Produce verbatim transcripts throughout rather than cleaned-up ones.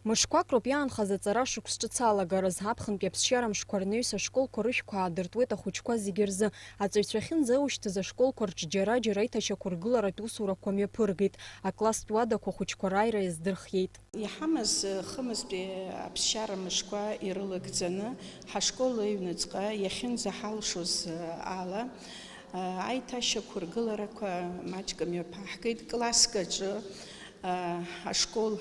Мышқәак роуп иаанхаз аҵара шықәс ҿыц алагараз. Аԥхынтәи аԥсшьара мшқәа рнаҩс ашколқәа рышәқәа аадыртуеит ахәыҷқәа зегьы рзы. Аҵаҩцәа ахьынӡаушьҭыз ашколқәа рҿы џьара-џьара аиҭашьақәыргыларатә усурақәа мҩаԥыргеит. Акласстә уадақәа ахәыҷқәа рааира иаздырхиеит. Иҳамаз, э, хымызтәи аԥсшьара мышқәа ирылагӡаны, ҳашкол аҩныҵҟа иахьынӡаҳалшоз, э, ала, э, аиҭашьақәыргыларақәа маҷк мҩаԥаҳгеит. Класск аҿы, э, ашкол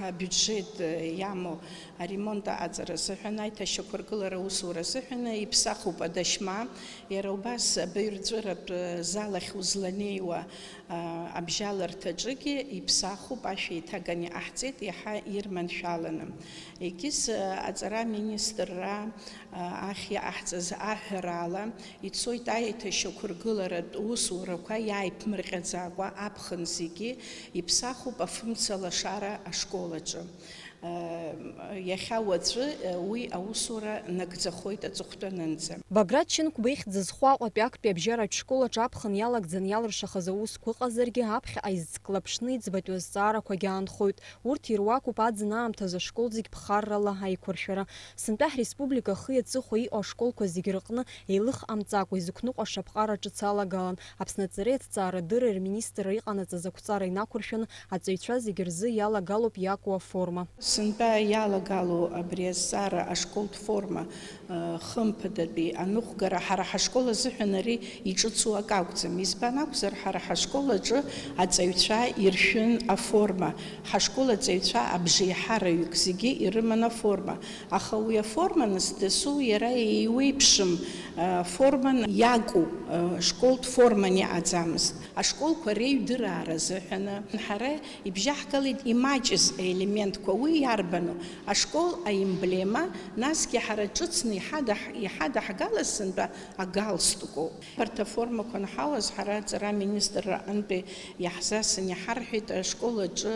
абиуџьет, э, иамоу аремонт аҟаҵара азыҳәан, аиҭашьақәыргылара аусура азыҳәан иԥсахуп адашьма. Иара убас абаҩрҵәыратә, э, зал ахь узланеиуа абжьаларҭаҿгьы иԥсахуп, ашә еиҭаганы иҟаҳҵеит, иаҳа ирманшәаланы. Егьыс, аҵара аминистрра ахь иаҟаҳҵаз аҳәарала, ицоит аиҭашьақәыргыларатә усурақәа иааиԥмырҟьаӡакәа аԥхын зегьы иԥсахуп афымца лашара ашкол аҿы. Иахьа уаҵәы уи аусура нагӡахоит аҵыхәтәанынӡа. Баграт Шьынқәба ихьӡ зху Аҟәатәи актәи абжьаратә школ аҿы аԥхын иалагӡаны иалыршахаз аусқәа ыҟазаргьы, аԥхьаҟа изҵклаԥшны иӡбатәу азҵаарақәагьы аанхоит. Урҭ ируакуп аӡын аамҭазы ашкол зегь ԥхаррала аиқәыршәара. Сынтәа ҳреспублика ахи аҵыхәа иҟоу ашколқәа зегь рыҟны еилых ҟамҵакәа изықәныҟәаша аԥҟара ҿыц алагалан. Аԥсны аҵареи аҭҵаарадырреи рминистрра иҟанаҵаз ақәҵара инақәыршәаны, аҵаҩцәа зегьы рзы иалагалоуп иакәу аформа. Сынтәа иалагало абри азҵаара ашколтә форма, э, хымԥадатәи аныҟәгара ҳара ҳашкол азыҳәан ари иҿыцу акы акәӡам. Избан акәзар, ҳара ҳашкол аҿы аҵаҩцәа иршәын аформа, ҳашкол аҵаҩцәа абжеиҳараҩык зегьы ирыман аформа. Аха уи аформа нас дасу иара еиуеиԥшым, э, форман иакәу, э, школтә форман иҟаӡамызт. Ашколқәа реиҩдыраара азыҳәаны ҳара ибжьаҳгалеит имаҷыз аелементқәа. Уи иарбану? Ашкол аемблема, насгьы ҳара ҿыцны иҳадаҳ-, иҳадаҳгалаз сынтәа агалстукоуп. Абарҭ аформақәа анҳауаз, ҳара аҵара аминистрра аҟынтәи иаҳзасын, иҳарҳәеит ашкол аҿы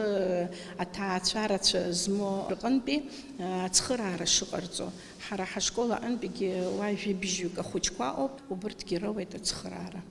аҭаацәарацәа змоу рҟынтәи ацхыраара шыҟарҵо. Ҳара ҳашкол аҟынтәигьы уа жәибжьҩык ахәыҷқәа ыҟоуп, убырҭгьы роуеит ацхыраара.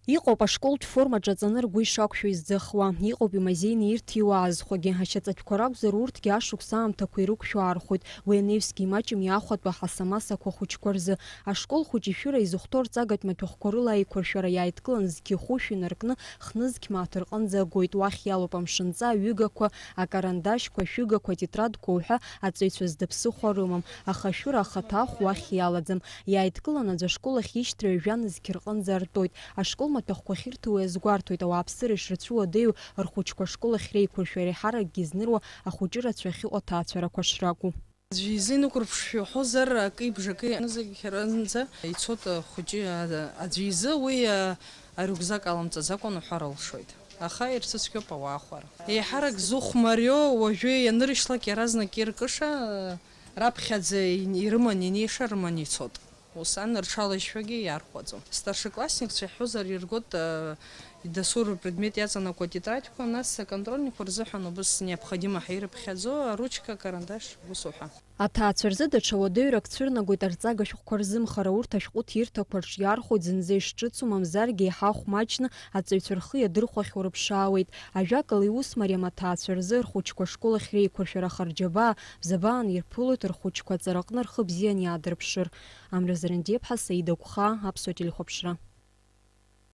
Иҟоуп ашколтә форма ҿаҵаны ргәы ишақәшәо изӡахуа, иҟоуп имазеины ирҭиуа аазхәагьы, ашьаҵатәқәа ракәзар, урҭгьы ашықәс аамҭақәа ирықәшәо аархәоит, уи анаҩсгьы имаҷым иаахәатәу аҳасамасақәа ахәыҷқәа рзы. Ашкол хәыҷ ишәыра изыхәҭоу рҵагатә маҭәахәқәа рыла аиқәыршәара иааидкыланы зқьы хәышә инаркны, хнызқь мааҭ рҟынӡа агоит, уахь иалоуп амшынҵа, аҩыгақәа, акарандашьқәа, ашәыгақәа, атетрадқәа уҳәа аҵаҩцәа зда ԥсыхәа рымам, аха ашәыра ахаҭа ахә уахь иалаӡам. Иааидкыланы аӡә ашкол ахь ишьҭра ҩажәа нызқь рҟынӡа артәоит. Ашкол маҭәахәқәа ахьырҭо уи азгәарҭоит, ауааԥсыра ишрацәоу уадаҩу рхәыҷқәа ашкол ахь реиқәыршәара еиҳаракгьы изныру ахәыҷырацәа ахьыҟоу аҭаацәарақәа шракәу. Аӡәы изы инықәырԥшшәа иуҳәозар, акы-ибжакы зегь ранӡа ицоит ахәыҷы, а-, аӡәы изы уи, а, арюкзак аламҵаӡакәан уҳәар алшоит. Аха ирцәыцәгьоуп ауаа хәара. Еиҳарак зыхә мариоу уажәы ианыршьлак иаразнак иркыша, раԥхьаӡа ирыман ианеиша рыман ицот. Ус ан рҽалажьшәагьы иархәаӡом. Старшеклассникцәа иаҳҳәозар иргоит, а, дасу рпредмет иаҵанакуа атетрадқәа, нас аконтрольникқәа рзыҳәан убыс необходимо ҳәа ирыԥхьаӡо аручка, акарандаш, ус уҳәа. Аҭаацәа рзы даҽа уадаҩрак цәырнагоит арҵага шәҟәқәа рзымхара, урҭ ашәҟәы ҭирҭақәа рҿы иархәоит зынӡа ишҿыцу, мамзаргьы еиҳа ахә маҷны аҵаҩцәа рхы иадырхәахьоу рыԥшаауеит. Ажәакала, иус мариам аҭаацәа рзы рхәыҷқәа ашкол ахь реиқәыршәара ахарџьабаа бзабаан ирԥылоит, рхәыҷқәа аҵараҟны рхы бзиан иаадырԥшыр. Амра Зарандиаԥҳа, Саида Гәхаа, Аԥсуа телехәаԥшра.